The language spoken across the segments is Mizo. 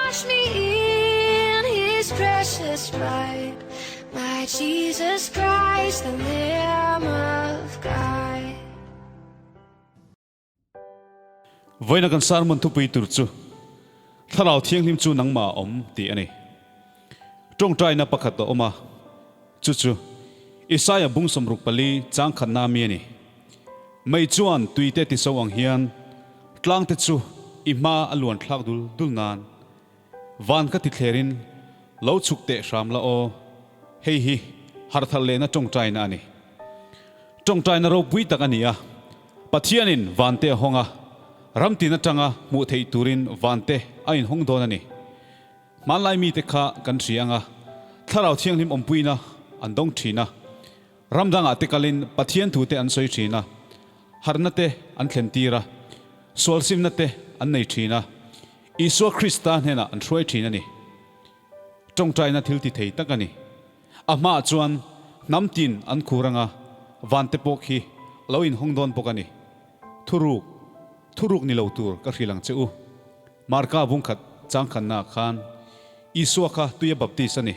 Wash me in his precious blood, my Jesus Christ, the Lamb of God. Vawiina kan sermon thupui tur chu Thlarau Thianghlim chu nangmah a awm tih a ni. Tawngtaina pakhat a awm a, chu chu Isaia bung 64 chang khatna ami a ni. Mei chuan tuite ti so ang hian tlangte chu i hma a luan thlak dul dul nan van ka ti thlerin lo chhuk teh hram la aw, hei hi harh thar lehna tawngtaina a ni. Tawngtaina ropui tak a ni a, Pathianin vante a hawng a, ram tin atanga hmuh theih turin vante a inhawng dawn a ni. Hmanlai mite kha kan hria anga Thlarau Thianghlim awmpuina an dawng thin a, ram dangah te kalin Pathian thute an sawi thin a, harhna te an thlen tir a, sualsimna te an nei thin a, Isua Krista hnenah an hruai thin a ni. Tawngtaina thil ti thei tak a ni. A hmaah chuan hnam tin an khur anga vante pawh khi a lo inhawng dawn bawk a ni. Thuruk, thuruk ni lo tur ka hrilh ang che u. Marka bungkhat changkhannaah khan Isua kha tuia baptis a ni.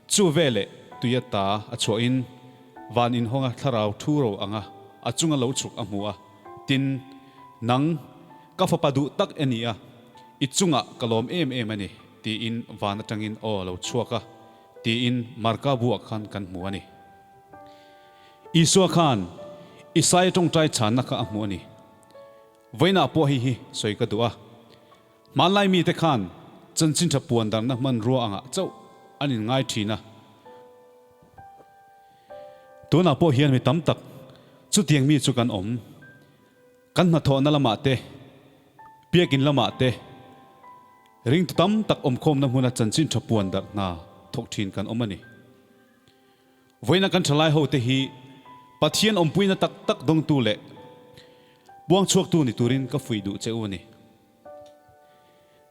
Chu veleh tuia ta a chhuahin van inhawnga thlarau thu ro anga a chunga lo chhuk a hmu a, tin, Nang, ka fapa duh tak e ni a, i chungah ka lawm em em a ni, tiin van atangin aw a lo chhuak a, tiin Marka buah khan kan hmu a ni. Isua khan Isaia tawngtai chhanna kha a hmu a ni. Vawiinah pawh hei hi sawi ka duh a, hmanlai mite khan chanchin tha puan darhna hmanrua angah chauh an inngai thin a. Tunah pawh hian mi tam tak chutiang mi chu kan awm. Kan hnathawhna lamah te, biakin lamah te, ringtu tam tak awmkhawmna hmuna chanchin tha puan darh hna thawk thin kan awm a ni. Vawiina kan thalai hote hi Pathian awmpuina tak tak dawngtu leh puangchhuaktu ni turin ka fuih duh che u a ni.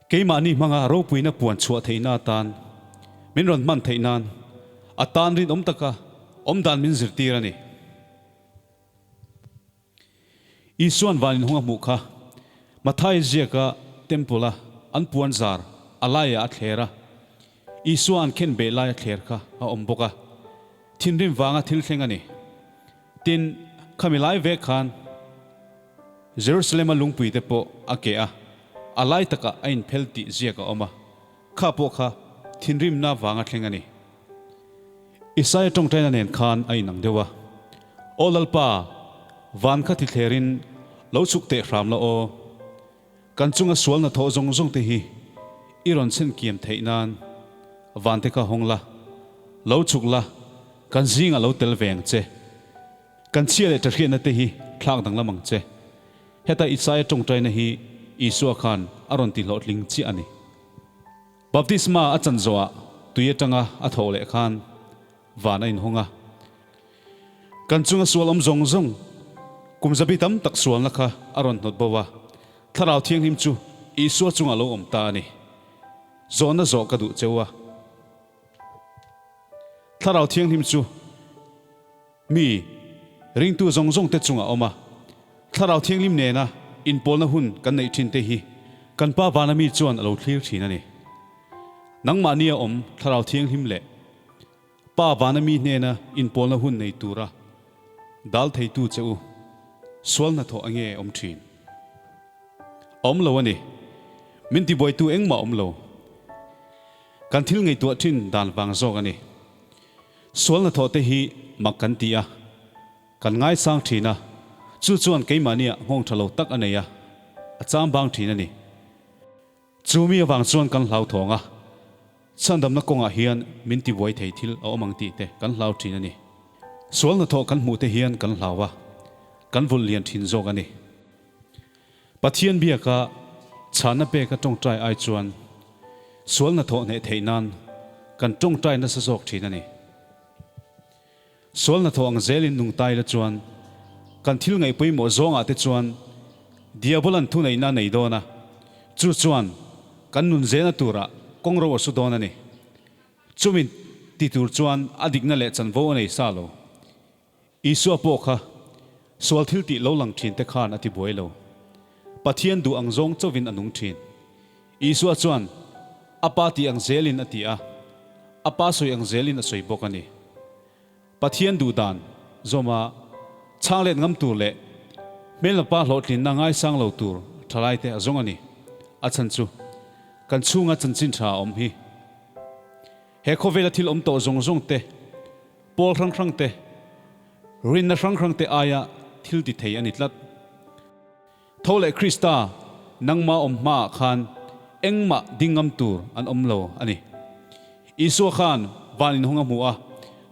Keimahni hmanga ropuina puan chhuah theihna atan min rawn hman theih nan a tan rinawm taka awmdan min zirtir a ni. Isua'n van inhawng a hmuh kha Mathai ziaka Temple-a an puan zar a laiah a thler a, Isua an khen beh lai a thler kha a awm bawk a, thinrim vanga thil thleng a ni. Tin, khami lai vek khan Jerusalem-a lungpuite pawh a keh a, a lai takah a inphel tih ziak a awm a, kha pawh kha thinrimna vanga thleng a ni. Isaia tawngtaina nen khan a inang deuh a, Aw Lalpa, van kha ti thlerin lo chhuk teh hram la aw. Kan chunga sual hnathawh zawng zawng te hi i rawn chhen kiam theih nan van te kha hawng la, lo chhuk la, kan zingah lo tel ve ang che. Kan chhia leh ṭahriatna te hi thlak danglam ang che. Heta Isaia tawngtaina hi Isua khan a rawn ti hlawhtling chiah a ni. Baptisma a chan zawhah tui atanga a thawh leh khan van a inhawng a. Kan chunga sual awm zawng zawng kum zabi tam tak sualna kha a rawn hnawt bo a, Thlarau Thianghlim chu Isua chungah lo awm ta a ni. Zawhna zawh ka duh cheu a. Thlarau Thianghlim chu mi ringtu zawng zawng te chungah awm a, Thlarau Thianghlim nena inpawlna hun kan neih thin te hi kan Pa vana mi chuan a lo thlir thin a ni. Nangmahnia awm Thlarau Thianghlim leh Pa vana mi hnena inpawlna hun nei tura dal theitu che u sual hnathawh ange awm thin? Awm lo a ni. Min tibuaitu engmah awm lo. Kan thil ngaihtuah thin dan vang zawk a ni. Sual hnathawh te hi mak kan ti a, kan ngaisang thin a, chu chuan keimahniah nghawng tha lo tak a nei a, a cham bang thin a ni. Chu mi avang chuan kan hlauthawng a, chhandamna kawngah hian min tibuai thei thil a awm ang tih te kan hlau thin a ni. Sual hnathawh kan hmuh te hian kan hlau a, kan vulh lian thin zawk a ni. Pathian biaka chhana peka tawngtai ai chuan sual hnathawh hneh theih nan kan tawngtai nasa zawk thin a ni. Sual hnathawh ang zelin nungtai la chuan kan thil ngaih pawimawh zawngah te chuan Diabolan thuneihna a nei dawn a, chu chuan kan nun zena turah kawng ro a su dawn a ni. Chumi ti tur chuan a dikna leh chanvo a nei sa lo. Isua pawh kha sual thil tih lo lang thin te khan a ti buai lo. Pathian duh ang zawng chauhin a nung thin. Isua chuan. A Pa tih ang zelin a ti a, a Pa sawi ang zelin a sawi bawk a ni. Pathian duh dan zawma chhang let ngam tur leh hmelma pa hlawhtlinna ngaisang lo tur thalaite a zawng a ni. A chhan chu kan chhunga chanchin tha a awm hi. He khawvela thil awm tawh zawng zawng te, pawl hrang hrang te, rinna hrang hrang te aia thil ti thei a ni tlat. Tho leh Krista, nangmah awm hmaah khan engmah ding ngam tur an awm lo a ni. Isua khan van inhawng a hmu a,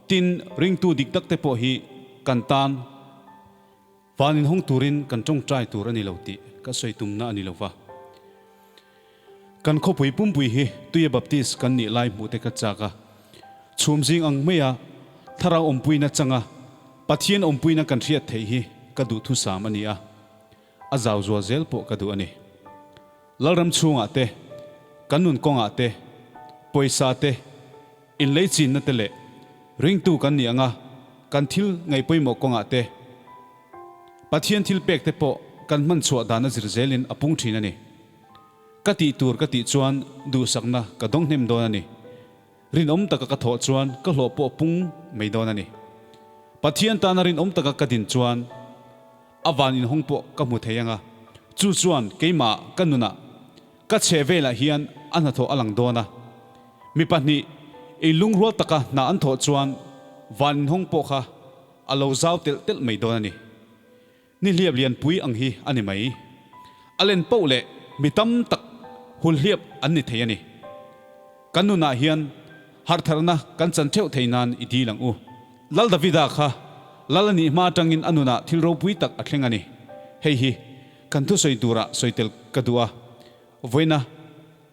tin, ringtu dik tak te pawh hi kan tan van inhawng turin kan tawngtai tur a ni lo tih ka sawi tumna a ni lo va. Kan khawpui pumpui hi Tuia Baptist kan nih lai hmuh te ka chak a, chhum zing ang maia thlarau awmpuina changa Pathian awmpuina kan hriat theih hi ka duhthusam a ni a, a zau zual zel pawh ka duh a ni. Lalram chhungah te, kan nun kawngah te, pawisa te, inlei chinna te leh ringtu kan nih anga kan thil ngaihpawimawh kawngah te, Pathian thil pek te pawh kan hman chhuah dan a zir zelin a pung thin a ni. Ka tih tur ka tih chuan duhsakna ka dawng hnem dawn a ni. Rinawm taka ka thawh chuan ka hlawh pawh pung mai dawn a ni. Pathian tana rinawm taka ka din chuan a van inhawng pawh ka hmu thei ang a, chu chuan keimah ka nunah ka chheh velah hian a hnathawh a lang dawn a. Mi pahnih inlungrual taka hna an thawh chuan van inhawng pawh kha A lo zau telh telh mai dawn a ni. Ni hliap lianpui ang hi a ni mai. A len poh leh mi tam tak hul hliap an ni thei a ni. Kan nunah hian harhtharna kan chan theuh thei nan i dil ang u. Lal Davida kha Lal a nih hma atangin a nunah thil ropui tak a thleng a ni. Hei hi kan thusawi turah sawi tel ka duh a. Vawiina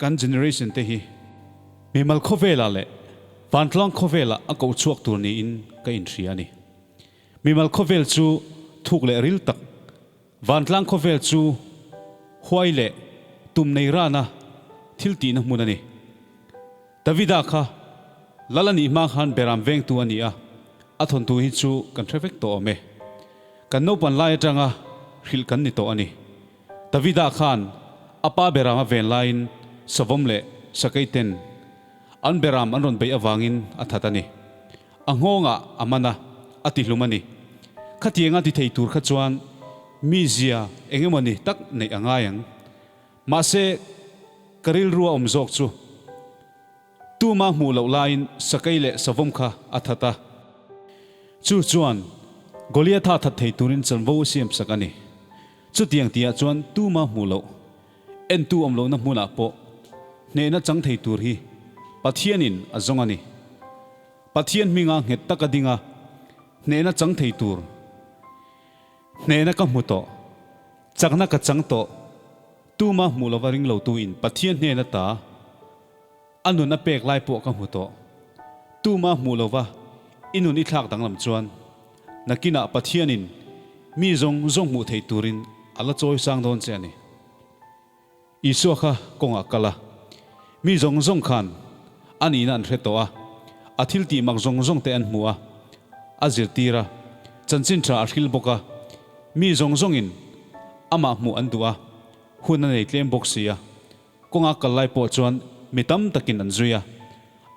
kan generation te hi mimal khawvelah leh vantlang khawvelah a koh chhuak tur niin ka inhria a ni. Mimal khawvel chu thuk leh ril tak, vantlang khawvel chu huai leh tum nei rana thil tihna hmun a ni. Davida kha Lal a nih hma khan Beram vengtu a ni a, a thawnthu hi chu kan hre vek tawh awm e. Kan naupan lai atanga hrilh kan ni tawh a ni. Davida khan a pa Beram a ven laiin Savawm leh Sakeiten an Beram an rawn beih avangin a that a ni. A nghawngah a man a, a tihlum a ni. Khatianga ti thei tur kha chuan mizia eng emawni tak neih a ngai ang. Mahse, ka rilru a awm zawk chu tuma hmuh loh laiin Sakei leh Savawm kha a that a. Chu chuan Goliatha that thei turin chanvo a siamsak a ni. Chutiang tihah chuan tuma hmuh loh, entu awm lohna hmunah pawh hnehna chang thei tur hi Pathianin a zawng a ni. Pathian hminga nghet taka dinga hnehna chang thei tur hnehna ka hmu tawh. Chakna ka chang tawh. Tuma hmuh lova ring lo tu in Pathian hnen ata a nun a pek lai pawh ka hmu tawh. Tuma hmuh lova i nun i thlak danglam chuan nakinah Pathian in mi zawng zawng hmuh theih turin a la chawi sang dawn che a ni. Isua kha kawngah kal a, mi zawng zawng khan a nihna an hre tawh a, a thil tih mak zawng zawng te an hmu a, a zirtir a, chanchin tha a hril bawk a, mi zawng zawngin amah hmuh an duh a, hun a nei tlem bawk si a, kawnga kal lai pawh chuan mi tam takin an zui a,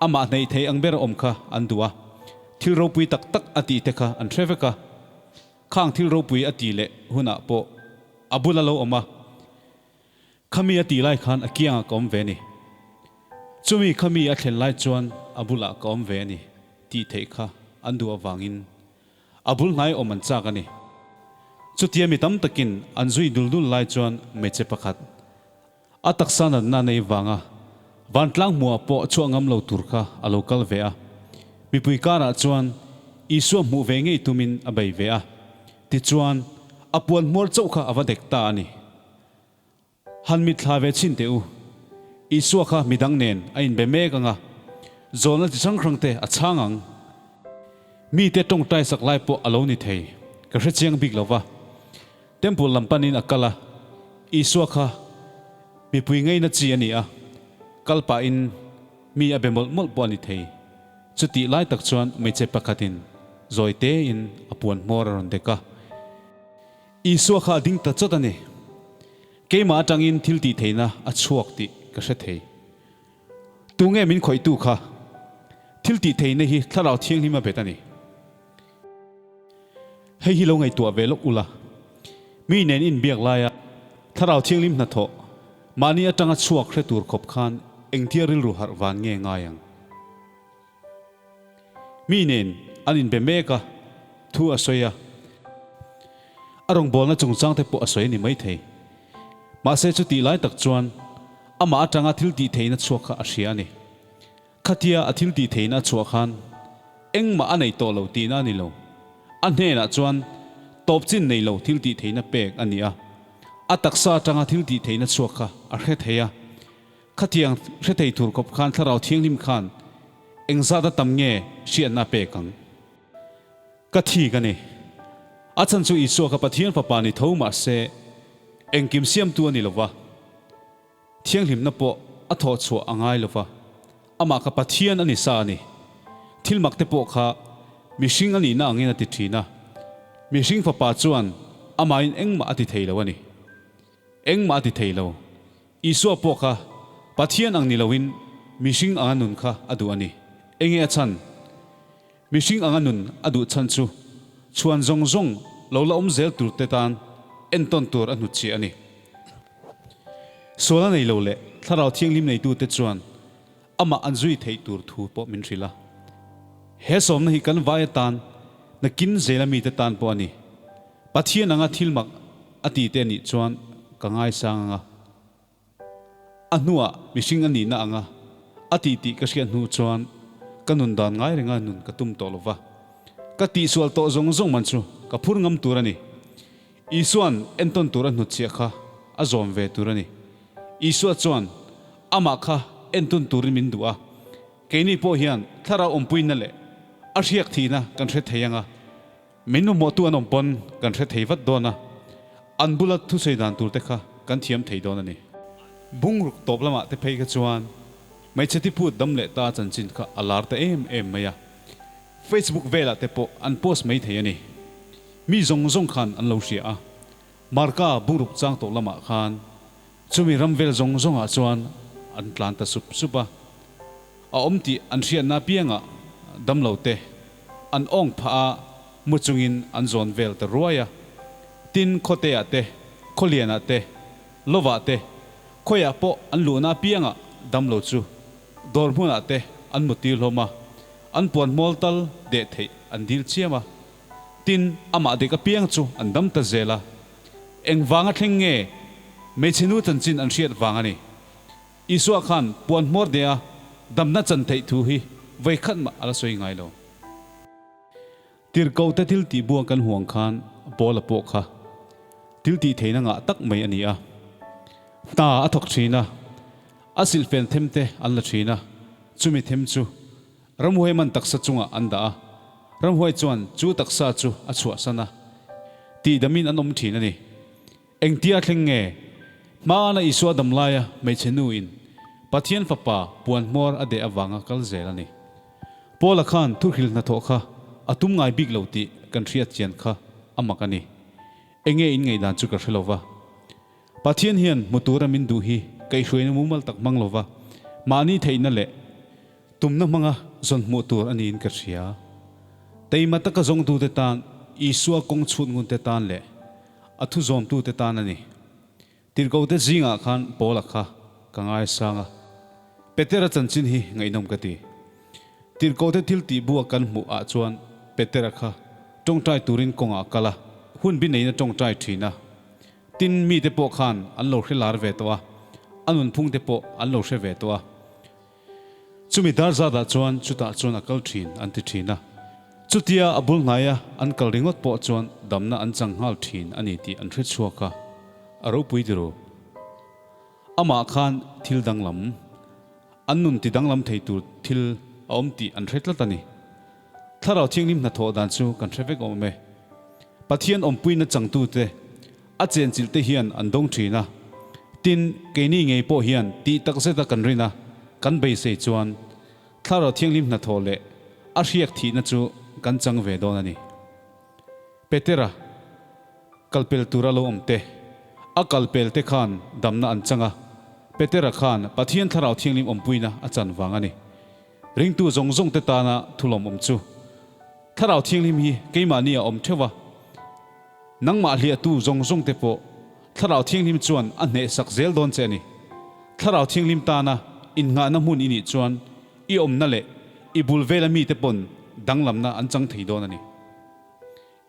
amah hneih thei ang ber awm kha an duh a, thil ropui tak tak a tih te kha an hre vek a, khang thil ropui a tih leh hunah pawh a bula lo awm a. Khami a tih lai khan a kiangah ka awm ve a ni. Chumi khami a thlen lai chuan a bulah ka awm ve a ni tih theih kha an duh avangin a bul hnai awm an chak a ni. Chutia mi tam takin an zui dul dul lai chuan hmeichhe pakhat a taksa natna nei vanga vantlang hmuhah pawh chhuah ngam lo tur kha a lo kal ve a. Mipui karah chuan Isua hmuh ve ngei tumin a bei ve a. Tichuan a puan hmuar chauh kha a va dek ta a ni. Han mitthla ve chhin teh u. Isua kha midang nen a inbe mek ang a, zawlna chi hrang hrang te a chhang ang. Mite tawngtai sak lai pawh a lo ni thei, ka hre chiang bik lo va. Temple lam panin a kal a, Isua kha mipui ngeina chi a ni a, kal pahin mi a be mawlh mawlh pawh a ni thei. Chutih lai tak chuan hmeichhe pakhatin zawi tein a puan hmawr a rawn dek a. Isua kha a ding ta chawt a ni. Keimah atangin thil tih theihna a chhuak tih ka hre thei. Tunge min khawihtu kha? Thil tih theihna hi Thlarau Thianghlim a bet a ni. Hei hi lo ngaihtuah ve lawk ula, mi nen inbiak laia Thlarau Thianghlim hnathawh mahni atanga chhuak hre tur khawp khan engtia rilru harh van nge ngai ang? Mi nen an inbe mek a, thu a sawi a. A rawngbawlna chungchang te pawh a sawi a ni maithei. Mahse chutih lai tak chuan amah atanga thil tih theihna chhuak kha a hria a ni. Khatia a thil tih theihna a chhuah khan engmah a nei tawh lo tihna a ni lo. A hnenah chuan tawp chin nei lo thil tih theihna pek a ni a. A taksa atanga thil tih theihna chhuak kha a hre thei a. Khatiang hre thei tur khawp khan Thlarau Thianghlim khan engzat a tam nge hriatna a pek ang? Ka thik a ni. A chhan chu Isua kha Pathian Fapa ni tho mah se engkim siamtu a ni lo va, thianghlimna pawh a thawh chhuah a ngai lo va, amah kha Pathian a ni sa a ni. Thil mak te pawh kha mihring a nihna angin a ti thin a, mihring Fapa chuan amahin engmah a ti thei lo a ni. Engmah a ti thei lo. Isua pawh kha Pathian ang ni loin mihring anga nun kha a duh a ni. Enge a chhan? Mihring anga nun a duh chhan chu chhuan zawng zawng lo la awm zel tur te tan entawn tur a hnutchhiah a ni. Sual a nei lo leh Thlarau Thianghlim neitute chuan amah an zui theih tur thu pawh min hrilh a. He sawmna hi kan vai atan nakin zela mite tan pawh a ni. Pathian anga thil mak a ti te anih chuan ka ngaisang anga, a hnuah mihring a nihna anga a ti tih ka hriat hnu chuan ka nun dan ngai renga nun ka tum tawh lova. Ka tihsual tawh zawng zawng man chu ka phur ngam tur a ni. Isua'n entawn tur a hnutchhiah kha a zawm ve tur a ni. Isua chuan amah kha entawn turin min duh a, keini pawh hian thlarau awmpuina leh a hriak thihna kan hre thei anga, Min mamawhtu an awm pawn kan hre thei vat dawn a, an bula thusawi dan tur te kha kan thiam thei dawn a ni. Bungruk tawp lamah te phei kha chuan hmeichhe tiphut dam leh ta chanchin kha a lar ta em em mai a, Facebook velah te pawh an post mai thei a ni. Mi zawng zawng khan an lo hria a, Marka bungruk chang tawh lamah khan chumi ram vel zawng zawngah chuan an tlan ta sup sup a, a awm tih an hriatna apiangah damlo te an awng phah a, mu chungin an zawn vel ta ruai a. Tin, khawteah te, khawlianah te, lovah te, khawiah pawh an luhna apiangah damlo chu dawr hmunah te an mu tir hlawm a, an puan hmawl tal deh theih an dil chiam a. Tin, amah dek apiang chu an dam ta zel a. Engvanga thleng nge hmeichhe nu chanchin an hriat vang a ni. Isua khan puan hmawr deh a damna chan theih thu hi vawi khat mah a la sawi ngai lo. Tirhkohte thil tih buang kan huang khan Paula pawh kha thil tih theihna ngah tak mai a ni a. Hna a thawk thin a, a silhfen them te an la thin a, chumi them chu ramhuai man taksa chungah an dah a, ramhuai chuan chu taksa chu a chhuahsan a, tihdamin an awm thin a ni. Engtia thleng nge? Hmaana Isua dam laia hmeichhe nu in Pathian Fapa puan hmawr a deh avanga kal zel a ni. Paula khan thuhril hnathawh kha a tum ngai bik lo tih kan hriat chian kha a mak a ni. Enge in ngaihdan chu ka hre lo va. Pathian hian hmu tura min duh hi kaihhruaina mumal tak hmang lo va, mahni theihna leh tumna hmanga zawn hmuh tur a niin ka hria. Teima taka zawngtute tan Isua kawng chhut ngunte tan leh A thu zawmtute tan a ni. Tirhkohte zingah khan Paula kha ka ngaisang a, Petera chanchin hi ngaihnawm ka ti. Tirhkohte thil tih bua kan hmuh ah chuan Petera kha tawngtai turin kawngah a kal a, hun bi neiin a tawngtai thin a. Tin, mite pawh khan an lo hre lar ve tawh a, a nunphungte pawh an lo hre ve tawh a. Chumi dar zatah chuan chutah chuan a kal thin an ti thin a. Chutia a bul hnaia an kal ringawt pawh chuan damna an chang nghal thin a ni tih an hre chhuak a, a ropui ti ru. Amah khan thil danglam, an nun ti danglam thei tur thil a awm tih an hre tlat a ni. Thlarau Thianghlim hnathawh dan chu kan hre vek awm e. Pathian awmpuina changtute, a chenchilhte hian an dawng thin a. Tin, keini ngei pawh hian tih tak zeta kan rin a, kan beisei chuan Thlarau Thianghlim hnathawh leh a hriak thihna chu kan chang ve dawn a ni. Petera kalpel tura lo awm te, a kalpel te khan damna an chang a. Petera khan Pathian Thlarau Thianghlim awmpuina a chan vang a ni. Ringtu zawng zawng te tana thulawmawm chu Thlarau Thianghlim hi keimahni a awm theuh a, nangmah hliahtu zawng zawng te pawh Thlarau Thianghlim chuan a hnehsak zel dawn che a ni. Thlarau Thianghlim tana innghahna hmun i nih chuan i awmna leh i bul vela mite pawn danglamna an chang thei dawn a ni.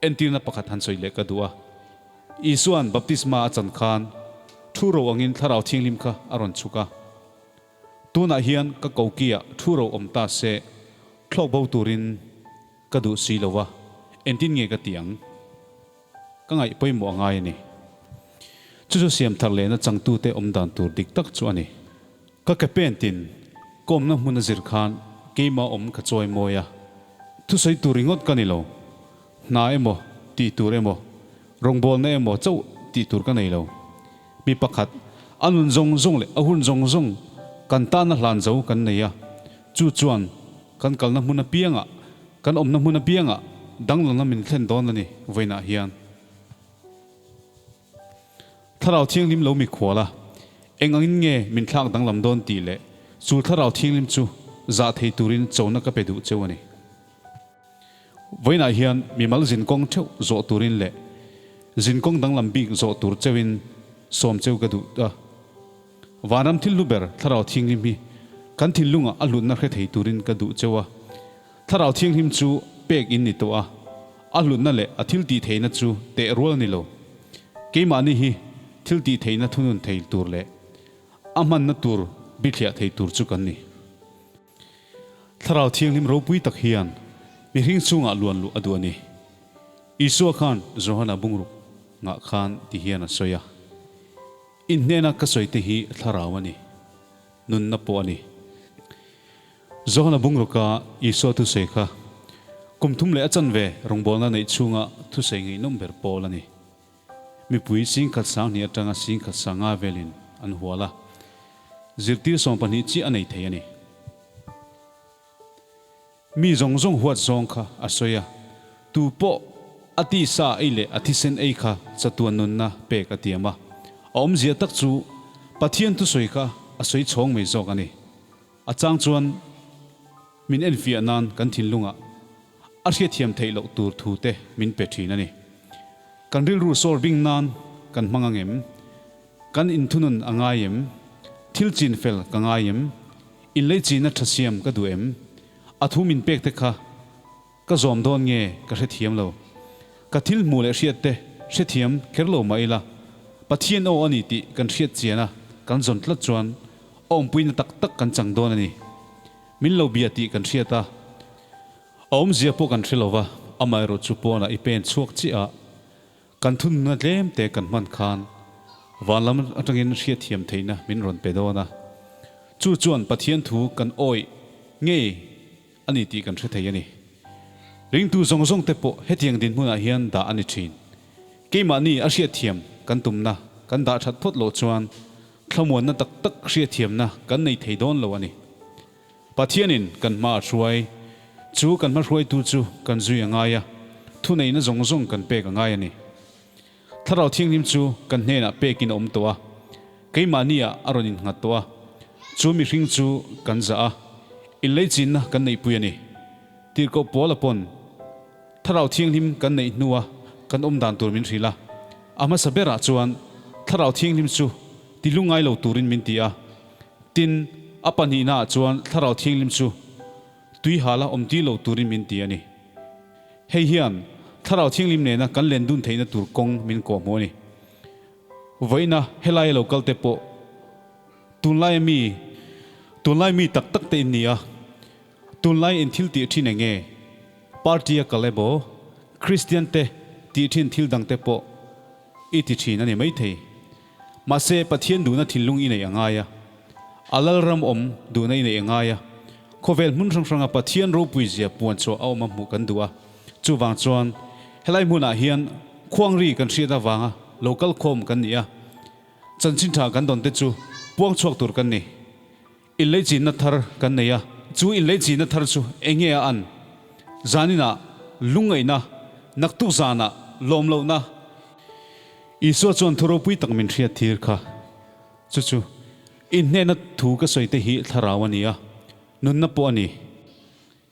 Entirna pakhat han sawi leh ka duh a, Isua'n baptisma a chan khan thu ro angin Thlarau Thianghlim kha a rawn chhuk a. Tunah hian ka kokiah thu ro awm ta se, thlawk bo turin ka duh si lo a, entin nge ka ti ang? Ka ngaih pawimawh a ngai a ni. Chu chu siam thar lehna changtute awm dan tur dik tak chu a ni. Ka ke pentin kawmna hmun a zir khan keimah awm ka chawi mawi a, thusawi tur ringawt ka ni lo. Hna emaw, tih tur emaw, rawngbawlna emaw chauh tih tur ka nei lo. Mi pakhat, a nun zawng zawng leh a hun zawng zawng kan tana hlan zo kan nei a, chu chuan kan kalna hmun apiangah, kan awmna hmun apiangah danglamna min thlen dawn a ni vawiinah hian. Thlarau Thianghlim lo mikhual a, eng angin nge min thlak danglam dawn tih leh chu Thlarau Thianghlim chu zah thei turin chona ka pe duh cheu a ni. Vawiinah hian mimal zinkawng theuh zawh turin leh zinkawng danglam bik zawh tur cheuhin sawm cheu ka duh a. Vanram thil hlu ber Thlarau Thianghlim hi kan thinlungah a hlutna hre thei turin ka duh cheu a. Thlarau Thianghlim chu pek in ni tawh a, a hlutna leh a thil tih theihna chu teh rual a ni lo. Keimahni hi thil tih theihna thunun thei tur leh a hmanna tur bithliah thei tur chu kan ni. Thlarau Thianghlim ropui tak hian mihring chungah luan luh a duh a ni. Isua khan Johana bungruk ngah khan ti hian a sawi a, In hnena ka sawi te hi thlarau a ni, nunna pawh a ni. Johana bungruka Isua thusawi kha kum thum leh a chanve rawngbawlna neih chhunga thusawi ngaihnawm ber pawl a ni. Mipui singkhat sanghnih atanga singkhat sanga velin an hual a, zirtir 12 chiah a nei thei a ni. Mi zawng zawng huat zawng kha a sawi a, tu pawh a tisa ei leh a thisen ei kha chatuan nunna pek a tiam a, a awmzia tak chu Pathian thusawi kha a sawi chhawng mai zawk a ni. A chang chuan min enfiah nan kan thinlungah a hriatthiam theih loh tur thu te min pe thin a ni. Kan rilru sawr bing nan kan hmang ang em? Kan inthunun a ngai em? Thil chin fel ka ngai em? Inlei china tha siam ka duh em? A thu min pek te kha Ka zawm dawn nge ka hrethiam lo. Ka thil hmuh leh hriat te hrethiam kher lo mah ila, Pathian aw a ni tih kan hriat chian a, kan zawn tlat chuan awmpuina tak tak kan chang dawn a ni. Min lo bia tih kan hriat a, a awmzia pawh kan hre lo va, amaherawh chu pawnah i pen chhuak chiah a, kan thununa tlem te kan hman khan van lam atangin hriatthiam theihna min rawn pe dawn a, chu chuan Pathian thu kan awih ngei a ni tih kan hre thei a ni. Ringtu zawng zawng te pawh hetiang dinhmunah hian dah a ni thin. Keimahni a hriatthiam kan tumna kan dah that phawt loh chuan thlamuanna tak tak hriatthiamna kan nei thei dawn lo a ni. Pathianin kan hma a hruai, chu kan hmahruaitu chu kan zui a ngai a, thuneihna zawng zawng kan pek a ngai a ni. Thlarau Thianghlim chu kan hnenah pekin a awm tawh a, keimahniah a rawn innghat tawh a, chu mihring chu kan zah a, inleichinna kan neihpui a ni. Tirhkoh Paula pawn Thlarau Thianghlim kan neih hnua kan awm dan tur min hrilh a, a hmasa berah chuan Thlarau Thianghlim chu ti lungngai lo turin min ti a, tin, a pahnihnaah chuan Thlarau Thianghlim chu Tui hala awm ti lo turin min ti a ni. Hei hian Thlarau Thianghlim nena kan len dun theihna tur kawng min kawhhmuh a ni. Vawiina helaia lo kalte pawh tunlaia mi, tunlai mi tak tak te in ni a, tunlai in thil tih thin eng nge? Party a kal emaw, Kristian te tih thin thil dang te pawh i ti thin a ni maithei. Mahse, Pathian duhna thinlung i neih a ngai a. A Lalram awm duhna i neih a ngai a. Khawvel hmun hrang hranga Pathian ropui zia puan chhuah a awm a hmuh kan duh a. Chuvang chuan, helai hmunah hian khuangri kan hriat avanga lo kal khawm kan ni a. Chanchin tha kan dawn te chu puang chhuak tur kan ni. Inleichinna thar kan nei a. Chu inleichinna thar chu eng nge a an? Zaninah lungngaihna, naktuk zanah lawmlohna. Isua chuan thu ropui tak min hriat thir kha. Chu chu. In hnena thu ka sawi te hi thlarau a ni a, nunna pawh a ni.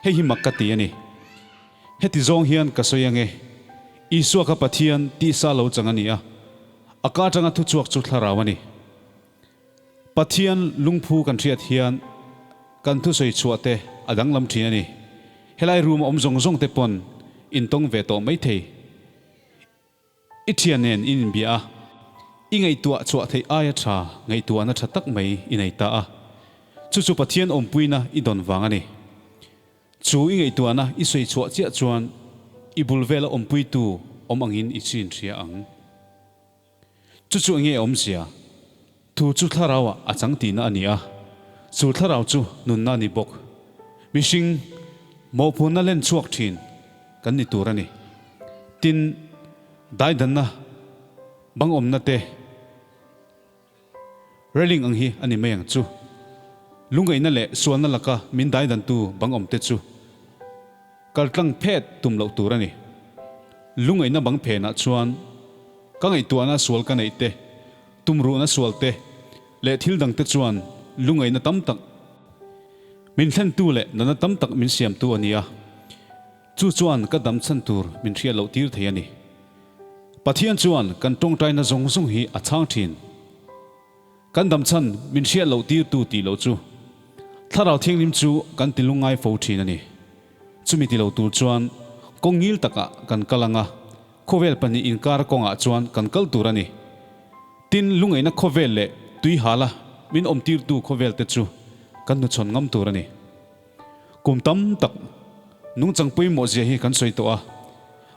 Hei hi mak ka ti a ni. Heti zawng hian ka sawi ange, Isua kha Pathian tisa lo chang a ni a, a ka atanga thuchhuak chu thlarau a ni. Pathian lungphu kan hriat hian kan thusawi chhuah te a danglam thin a ni. Helai room a awm zawng zawng te pawn intawng ve tawh maithei. I thian nen in inbia a, i ngaihtuah chhuah theih aia tha ngaihtuahna tha tak mai i nei ta a. Chu chu Pathian awmpuina i dawn vang a ni. Chu i ngaihtuahna i sawi chhuah chiah chuan i bul vela awmpuitu awm angin i chin hria ang. Chu chu enge awmzia? Thu chu thlarauah a chang tihna a ni a, chu thlarau chu nunna a ni bawk. Mihring mawhphurhna len chhuak thin kan ni tur a ni. Tin, daidanna bang awmna te railing ang hi a ni mai ang chu. Lungaihna leh sualna laka min daidantu bang awmte chu Kaltlang phet tum loh tur a ni. Lungaihna bang phenah chuan ka ngaihtuahna sual ka neih te, tumruhna sual te leh thil dang te chuan lungaihna tam tak min thlentu leh natna tam tak min siamtu a ni a. Chu chuan ka dam chhan tur min hriat loh tir thei a ni. Pathian chuan kan tawngtaina zawng zawng hi a chhang thin. Kan dam chhan min hriat loh tirtu tih loh chu Thlarau Thianghlim chu kan ti lungngai fo thin a ni. Chumi ti lo tur chuan kawng ngil takah kan kal ang a, khawvel pahnih inkar kawngah chuan kan kal tur a ni. Tin, lungaihna khawvel leh tuihala min awm tirtu khawvel te chu kan hnuchhawn ngam tur a ni. Kum tam tak nungchang pawimawh zia hi kan sawi tawh a,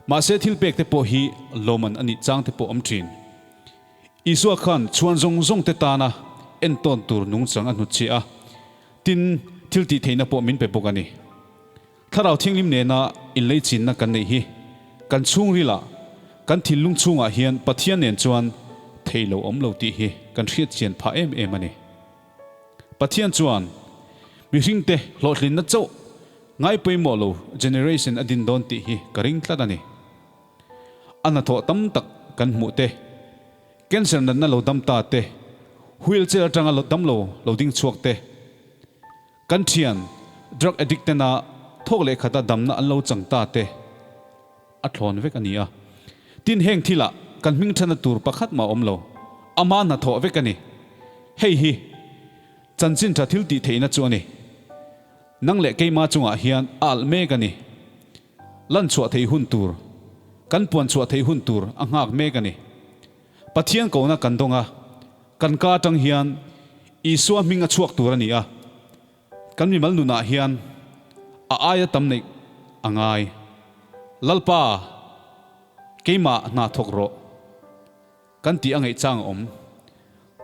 mahse thil pek te pawh hi lawman a nih chang te pawh awm thin. Isua khan chhuan zawng zawng te tana entawn tur nungchang a hnutchhiah a, tin, thil tih theihna pawh min pe bawk a ni. Thlarau Thianghlim nena inleichinna kan neih hi kan chhungrilah, kan thinlung chhungah hian Pathian nen chuan theih lo awm lo tih hi kan hriatchian phah em em a ni. Pathian chuan mihringte hlawhtlinna chauh ngai pawimawh lo generation a din dawn tih hi ka ring tlat a ni. A hnathawh tam tak kan hmuh te, cancer natna lo dam ta te, wheelchair atanga lo dam lo lo ding chhuak te, kan thian drug addict tena thawk leh khata damna an lo chang ta te a thlawn vek a ni a. Tin heng thilah kan hming thana tur pakhat mah a awm lo, ama hnathawh vek a ni. Hei hi chanchin tha thil tih theihna chu a ni. Nang leh keima chungah hian a alh mek a ni. Lan chhuah theih hun tur, kan puan chhuah theih hun tur a nghak mek a ni. Pathian kohna kan dawng a, kan ka atang hian Isua hming a chhuak tur a ni a, kan mimal nunah hian a aia tam neih a ngai. Lalpa, keimah hna thawk rawh. Kan tih a ngaih chang a awm.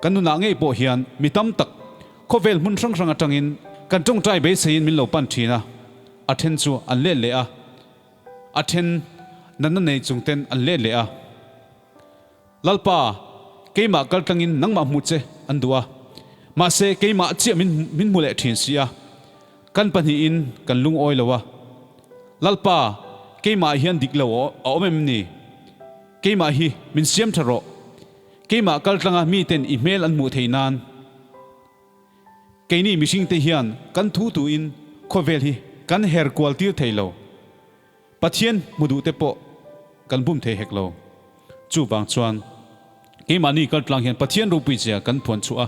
Kan nunah ngei pawh hian mi tam tak khawvel hmun hrang hrang atangin kan tawngtai beiseiin min lo pan thin a, a then chu an let leh a, a then natna nei chung ten an let leh a. Lalpa, keimah kal tlangin nangmah hmuh che an duh a, mahse keimah chiah min min hmu leh thin si a, kan pahnihin kan lungawi lo a. Lalpa, keimah hian dik lo a awm em ni? Keimah hi min siam tha rawh. Keimah kal tlanga miten i hmel an hmuh theih nan. Keini mihringte hian kan thu tuin khawvel hi kan her kual tir thei lo. Pathian hmu duh te pawh kan bum thei hek lo. Chuvang chuan keimahni kal tlang hian Pathian ropui zia kan phuan chhuah a,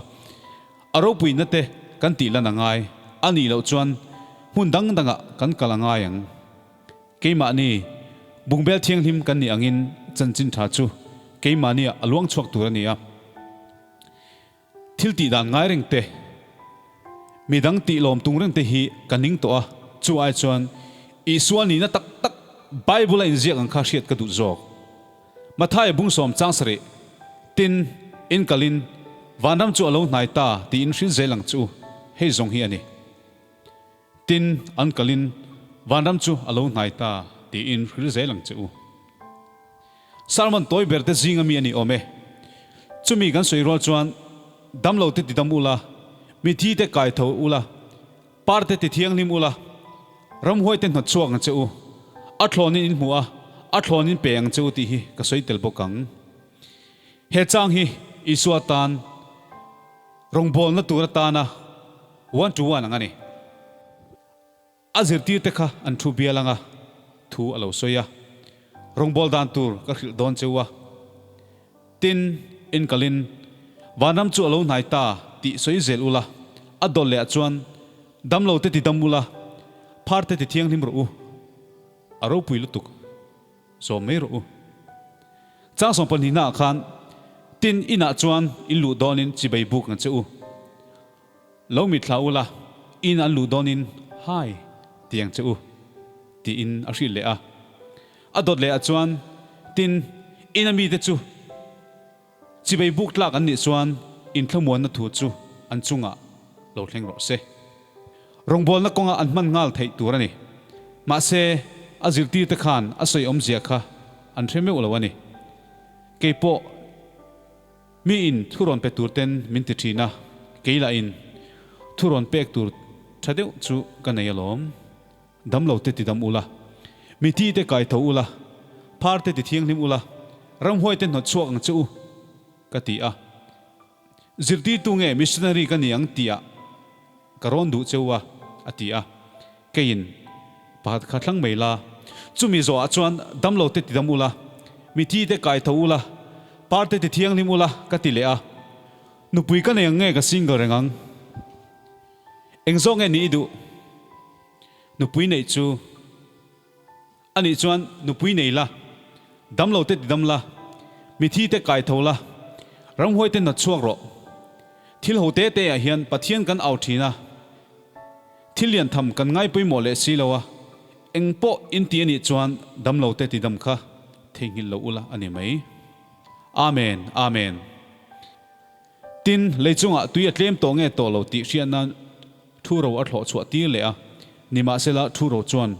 a ropuina te kan tih lan a ngai a nih loh chuan hmun dang dangah kan kal a ngai ang. Keimahni, bungbel thianghlim kan nih angin chanchin tha chu keimahniah a luang chhuak tur a ni a. Thil tih dan ngai reng te, midang tih lawm tung reng te hi ka ning tawh a, chu ai chuan Isua nihna tak tak Bible a inziak ang kha hriat ka duh zawk. Mathaia bungsawm chang sarih, Tin, in kalin vanram chu a lo hnai ta tiin hrilh zel ang chu hei zawng hi a ni. Tin, an kalin vanram chu a lo hnai ta tiin hril zel ang che u. Sermon tawi ber te zinga mi a ni awm e. Chumi kan sawi rual chuan damlo te tidam ula, mithi te kai tho ula, par te tithianghlim ula, ramhuai te hnawt chhuak ang che u, a thlawnin in hmu a, a thlawnin pe ang che u tih hi ka sawi tel bawk ang. He chang hi Isua tan. Rawngbawlna tur atana one to one ang a ni. A zirtirte kha an thu bial anga thu a lo sawi a, Rawngbâwl dan tur ka hrilh dawn che u a. Tin, in kalin vanram chu a lo hnai ta tih sawi zel ula, a dawlh leh ah chuan damlo te ti dam ula, phar te ti thianghlim rawh u, a ropui lutuk zawm mai rawh u. Chang sawmpahnihna ah khan, Tin, inah chuan in luh dawnin chibai buk ang che u. Lo mitthla ula, in an luh dawnin Hi! ti ang che u, tiin a hrilh leh a. A dawt leh ah chuan, Tin, ina mite chu chibei buk tlak an nih chuan inthlamuanna thu chu an chungah lo thleng rawh se. Rawngbawlna kawngah an hman nghal theih tur a ni. Mahse, a zirtirte khan a sawi awmzia kha an hre meuh lo a ni. Keipawh. Mi in thu rawn pe tur ten min ti thin a, kei lah in thu rawn pek tur tha deuh chu ka nei alawm. Damlo te ti dam ula, miti te kai tho ula, phar te ti thianghlim ula, ramhuai te hnawt chhuak ang che u, ka ti a. Zirtirtu nge missionary ka ni ang tih ah ka rawn duh che u a, a ti a. Keiin pakhat kha thlang mai la, chumi zawhah chuan damlo te tidam ula, mithi te kai tho ula, par te ti thianghlim ula ka ti leh a. Nupui ka nei ang nge ka single reng ang? Eng zawk nge ni i duh? Nupui neih chu a nih chuan nupui nei la, damlo te tidam la, mithi te kai tho la, ramhuai te hnawt chhuak rawh. Thil ho te te ah hian Pathian kan au thin a. Thil lian tham kan ngai pawimawh leh si lo a, eng pawh in ti a nih chuan damlo te tidam kha theihnghilh lo ula a ni mai. Amen, Amen. Tin, lei chungah tui a tlem tawh nge tawh lo tih hriat nan thu ro a thlawh chhuah tir leh a, nimahsela thu ro chuan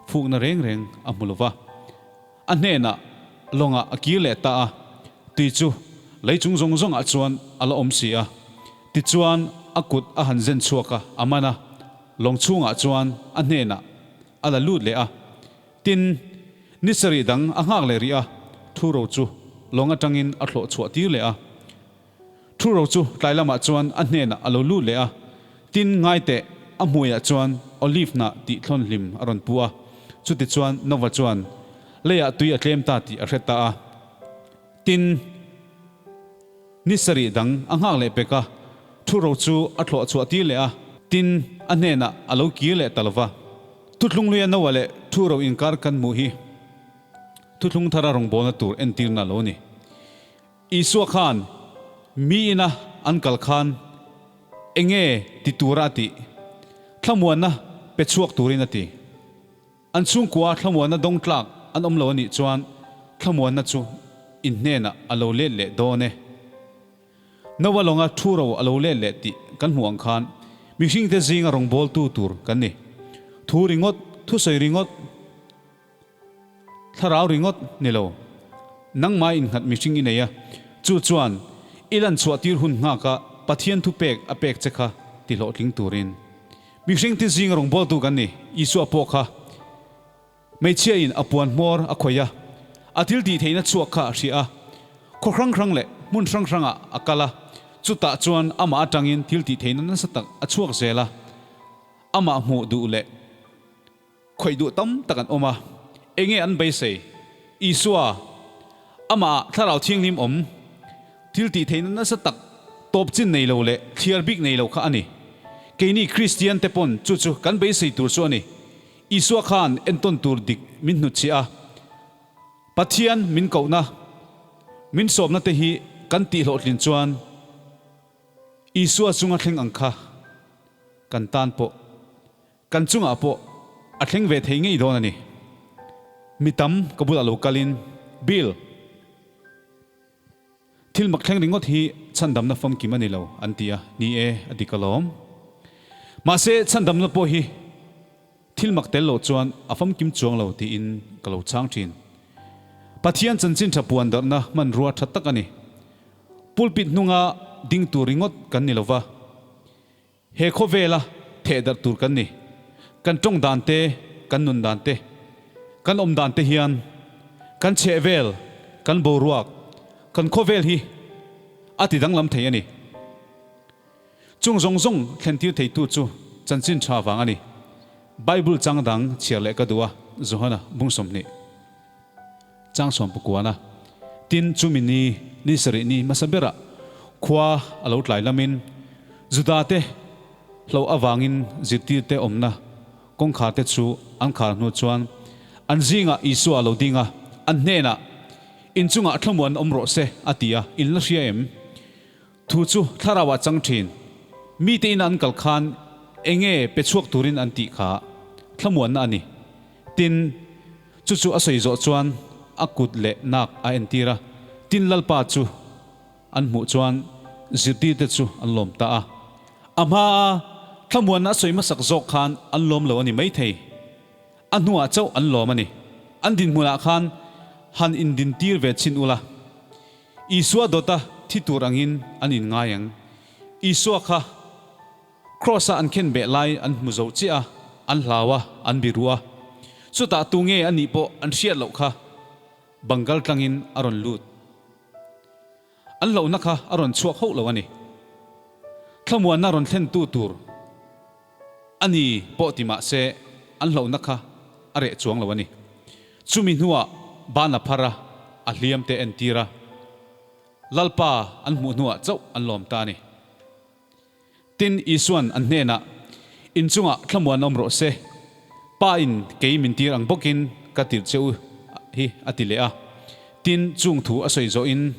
fukna reng reng a hmu lo va. A hnenah lawngah a kir leh ta a, tui chu lei chung zawng zawngah chuan a la awm si a. Tichuan a kut a han zen chhuak a, a man a, lawng chhungah chuan a hnenah a la lut leh a. Tin, ni sarih dang a nghak leh rih a, Thuro chu lawng atangin a thlawh chhuah tir leh a. Thuro chu tlai lamah chuan a hnenah a lo lut leh a, tin ngaiteh a hmuiah chuan olive hnah tih thlawn hlim a rawn pu a. Chutichuan Nova chuan leiah tui a tlem ta tih a hre ta a. Tin, ni sarih dang a nghak leh pek a, Thuro chu a thlawh chhuah tir leh a, tin a hnenah a lo kir leh ta lo va. Thuthlungluia Noah leh Thuro inkar kan hmuh hi thuthlung thara rawngbawlna tur entirna a lo ni. Isua khan mi ina an kal khan enge ti tura a tih? Thlamuanna pe chhuak turin a ti. An chhungkua thlamuanna dawng tlak an awm lo a nih chuan thlamuanna chu in hnenah a lo let leh dawn e. Noa lawnga thu ro a lo let leh tih kan hmuh ang khan mihringte zinga rawngbawltu tur kan ni. Thu ringawt, thusawi ringawt, Thlarau ringawt ni lo, nangmah innghat mihring i nei a, chu chuan i lan chhuah tir hun nghaka Pathian thupek a pek che kha ti hlawhtling turin. Mihring ti zinga rawngbawltu kan ni, Isua pawh kha hmeichhiain a puan hmawr a khawih a, a thil tih theihna chhuak kha a hria a, khaw hrang hrang leh hmun hrang hrangah a kal a, chutah chuan amah atangin thil tih theihna nasa tak a chhuak zel a, amah hmuh duh leh. Khawih duh tam tak an awm a, enge an beisei? Isua, Amah Thlarau Thianghlim awm, thil tih theihna nasa tak tawp chin nei lo leh thliar bik nei lo kha a ni. Keini Kristian te pawn chu chu kan beisei tur chu a ni. Isua khan entawn tur dik min hnutchhiah a, Pathian min kohna, min sawmna te hi kan tih hlawhtlin chuan Isua chunga thleng ang kha kan tan pawh Kan chungah pawh a thleng ve thei ngei dawn a ni. Mi tam ka bulah lo kalin, Bill, thil mak thleng ringawt hi chhandamna famkim a ni lo, an ti a. Ni e, a dik alawm. Mahse, chhandamna pawh hi thil mak tel loh chuan a famkim chuang lo tiin ka lo chhang thin. Pathian chanchin tha puan darhna hmanrua tha tak a ni. Pulpit hnunga ding tur ringawt kan ni lo va. He khawvela theh darh tur kan ni. Kan tawng dan te, kan nun dan te, kan awm dan te hian kan chhehvel, kan boruak, kan khawvel hi a ti danglam thei a ni. Chung zawng zawng thlentir theitu chu chanchin tha vang a ni. Bible chang dang chhiar leh ka duh a, Johana bung 20 chang sawm pakuana. Tin, chumi ni, ni sarih ni hmasa berah khua a lo tlai lamin Juda te hloh avangin zirtirte awmna kawngkhar te chu an khar hnu chuan an zingah Isua a lo ding a, an hnenah, In chungah thlamuan awm rawh se, a ti a, in la hria em? Thu chu thlarauah chang thin. Mite ina an kal khan enge pe chhuak turin an tih kha thlamuanna a ni. Tin, chu chu a sawi zawh chuan a kut leh nak a entir a, tin Lalpa chu an hmuh chuan zirtirte chu an lawm ta a. A hmaa thlamuanna a sawi hmasak zawk khan an lawm lo a ni maithei. A hnuah chauh an lawm a ni. An dinhmunah khan han indintir ve chhin ula. Isua dawta thi tur angin an inngai ang. Isua kha Kraws-a an khen beh lai an hmu zo chiah a, an hlau a, an biru a. Chutah tu nge a nih pawh an hriat loh kha Bangal tlangin a rawn lut. An hlauhna kha a rawn chhuak hauh lo a ni. Thlamuanna rawn thlentu tur a ni pawh ti mah se an hlauhna kha a reh chuang lo a ni. Chumi hnuah ban a phar a, a hliam te entir a, Lalpa an hmuh hnuah chauh an lawm ta a ni. Tin, Isua'n an hnenah, In chungah thlamuan awm rawh se, Pa in kei min tir ang bawkin ka tirh che u hi, a ti leh a. Tin, chung thu a sawi zawhin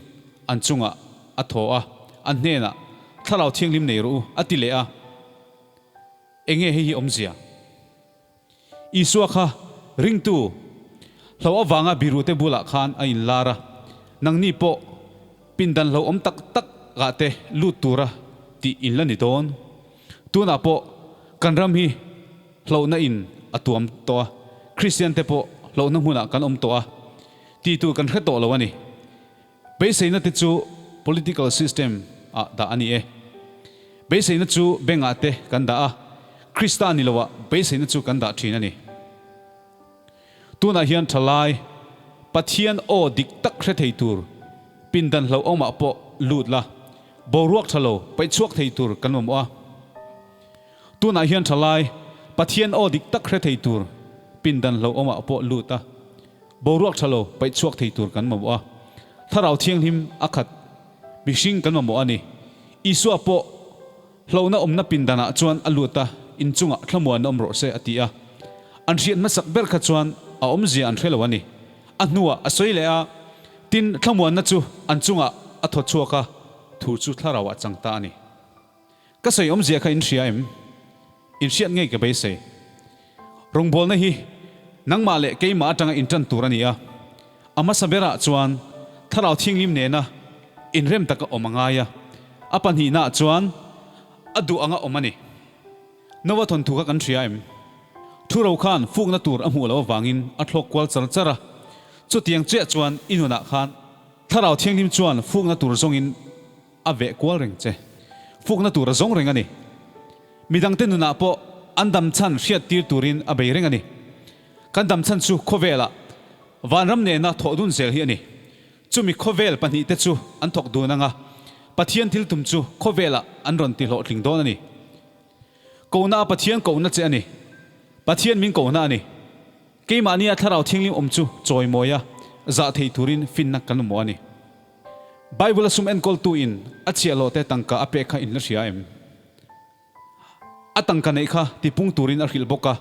an chungah a thaw a, an hnenah, Thlarau Thianghlim nei rawh u, a ti leh a. Enge hei hi awmzia? Isua kha ringtu hlo avanga birute bulah khan a inlar a, nangni pawh pindan hlo awm tak tak ah te lut tura tih in la ni dawn. Tunah pawh kan ram hi hlohna in a tuam tawh a, Kristian te pawh hlohna hmunah kan awm tawh a, tih tur kan hre tawh lo a ni. Beiseina te chu political system ah dah a ni e. Beiseina chu bank ah te kan dah a, Krista ni loah beiseina chu kan dah thin a ni. Tunah hian thalai, Pathian aw dik tak hre thei tur, pindan hlauhawmah pawh lut la, boruak tha lo paih chhuak thei tur kan mamawh a. Tunah hian thalai, Pathian aw dik tak hre thei tur, pindan hlauhawmah pawh lut a, Boruak tha lo paih chhuak thei tur kan mamawh a, Thlarau Thianghlim a khat mihring kan mamawh a ni. Isua pawh hlauhna awmna pindanah chuan a lut a, inchungah thlamuan awm rawh se a ti a. An hriat hmasak ber kha chuan a awmzia an hre lo a ni. A hnuah a sawi leh a, tin thlamuanna chu an chungah a thaw chhuak a, thu chu Thlarauah chang ta a ni. Ka sawi awmzia kha in hria em? In hriat ngei ka beisei. Rawngbawlna hi nangmah leh keimah atanga intan tur a ni a. A hmasa berah chuan Thlarau Thianghlim nena inrem taka awm a ngai a. A pahnihnaah chuan a duh anga awm a ni. Noah thawnthu kha kan hria em? Thu ro khan fukna tur a hmuh loh avangin a thlawk kual char char a. Chutiang chiah chuan i nunah khan Thlarau Thianghlim chuan fukna tur zawngin A veh kual reng che. Fukna tur a zawng reng a ni. Midangte nunah pawh an dam chhan hriat tir turin a bei reng a ni. Kan dam chhan chu khawvelah vanram nena thawh dun zel hi a ni. Chumi khawvel pahnihte chu an thawk dun anga Pathian thil tum chu khawvelah an rawn ti hlawhtling dawn a ni. Kohna a Pathian kohna che a ni. Pathian min kohna a ni. Keimahnia Thlarau Thianghlim awm chu chawimawi a, zah thei turin finna kan mamawh a ni. Bible a sum enkawltu in a chhiahhlawh te tangka a pek kha in la hria em? A tangka neih kha ti pung turin a hrilh bawk a,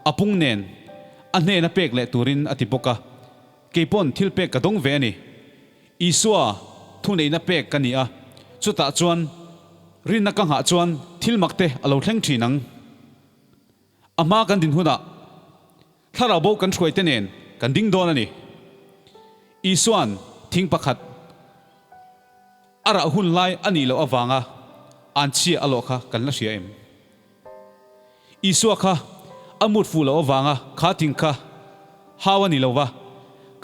a pung nen a hnena pek leh turin a ti bawk a. Kei pawn thil pek ka dawng ve a ni. Isua thuneihna pek ka ni a, chutah chuan rinna ka nghah chuan thil mak te a lo thleng thin ang. A hma kan din hunah Thlarau bo kan hruaite nen kan ding dawn a ni. Isua'n thing pakhat a rah hun lai a nih loh avanga anchhia a lawh kha kan la hria em? Isua kha a mut fuh loh avanga kha thing kha hau a ni lo va,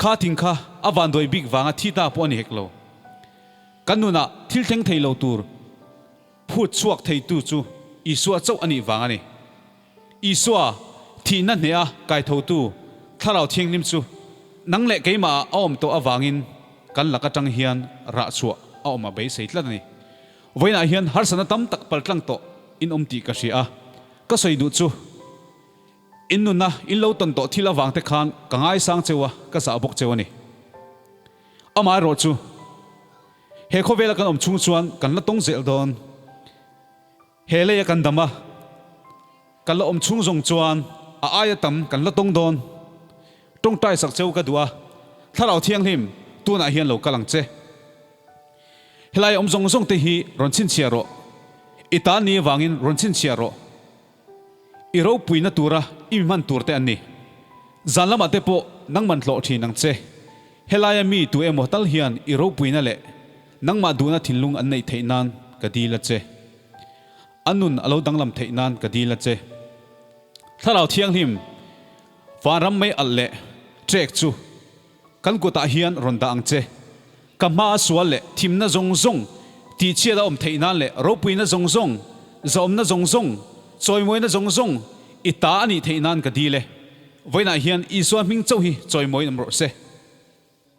kha thing kha a vanduai bik vanga thi ta pawh a ni hek lo. Kan nunah thil thleng thei lo tur phut chhuak theitu chu Isua chauh a nih vang a ni. Isua, thihna hneha kaithotu Thlarau Thianghlim chu nang leh keimahah a awm tawh avangin kan lak atang hian rah chhuah a awm a beisei tlat a ni. Vawiinah hian harsatna tam tak paltlang tawh in awm tih ka hria a, ka sawi duh chu in nunna in lo tawn tawh thil avang te khan ka ngaisang cheu a, ka zah bawk cheu a ni. Amaherawh chu he khawvela kan awm chhung chuan kan la tawng zel dawn. He leia kan dam a, kan la awm chhung zawng chuan a aia tam kan la tawng dawn. Tawngtai sak cheu ka duh a, Thlarau Thianghlim tunah hian lo kal ang che. Helai awm zawng zawng te hi rawn chhinchhiah rawh. I tan ni avangin rawn chhinchhiah rawh. I ropuina tura i mi hman tur te an ni. Zan lamah te pawh nangman hlawh thin ang che. Helaia mi tu emaw tal hian i ropuina leh nangmah duhna thinlung an neih theih nan ka dil a che. A nun a lo danglam theih nan ka dil a che. Thlarau Thianghlim, vanram mei alh leh trek chu kan kutah hian rawn dah ang che. Ka hmaa sual leh thimna zawng zawng tihchhiat a awm theih nan leh ropuina zawng zawng, zahawmna zawng zawng, chawimawina zawng zawng i ta a nih theih nan ka dil e. Vawiinah hian Isua hming chauh hi chawimawiin awm rawh se.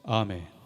Amen.